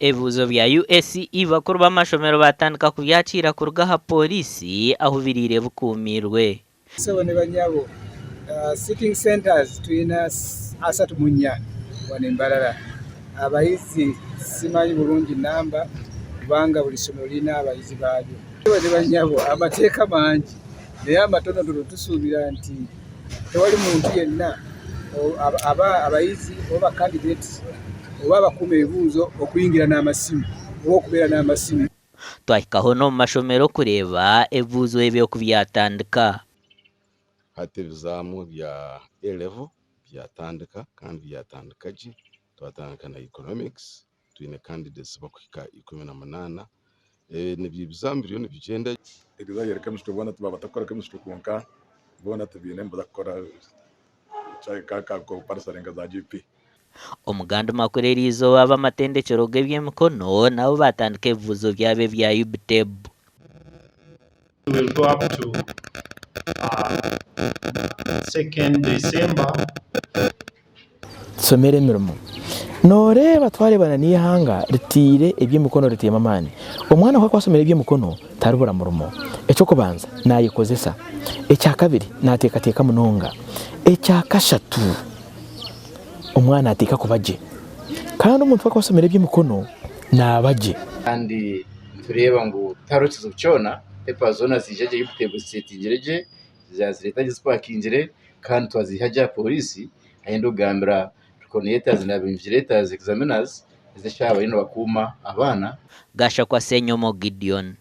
Ebibuuzo bya UACE bakuru b'amashomero baatandika kubyakiira kuruga aha pooriisi ahu biriire bikuumiirwe. Sebo ne banyabo, sitting centers twina 34 wano e Mbarara. Abayizi simanyi bulungi namba kubanga buli ssomero lirina abayizi baalyo. Sebo ne banyabo, amateeka mangi naye amatonotono tusuubira nti tewali muntu yenna aba abayizi oba ba candidates oba abakuuma ebibuuzo okuyingira n'amasimu oba okubeera n'amasimu. Twahikaho n'omu mashomero kureeba ebibuuzo ebyo ku byatandika. Hati ebizaamu bya A-level byatandika kandi byatandika gye. Twatandika na Economics, twine candidates bakuhika 18. Nibyo ebizaamu biriyo nibigyenda gye. Eriizooba ryari chemistry boona baaba batakukora chemistry kwonka boona tibaine nibaza kukora ka compulsory nka za GP. Omu gandi makuru eriizooba ab'amatendekyero g'eby'emikono nabo baatandika ebibuuzo byabo ebya UBTEB. Will go up to 2nd December. Tushomere emirimo. Nooreeba twareebana n'eihanga ritaire eby'emikono ritairemu amaani. Omwana ku arikuba ashomire eby'emikono taribura murimo. Eky'okubanza naayekozesa, ekyakabiri naateekateeka munonga, ekyakashatu omwana ateeka kuba gye. Kandi omuntu ku arikuba ashomire eby'emikono naaba gye. Kandi nitureeba ngu tihariho kizibu kyona, pepa zoona ziija gye, UBTEB zisetingire gye, zaazireeta gye zipakingire kandi twaziiha gye aha pooriisi ahu ndikugambira coordinators na invigilators, examiners ez'eshaaha bariyo nibakuuma abaana. Gashakwa Ssenyomo Gideon.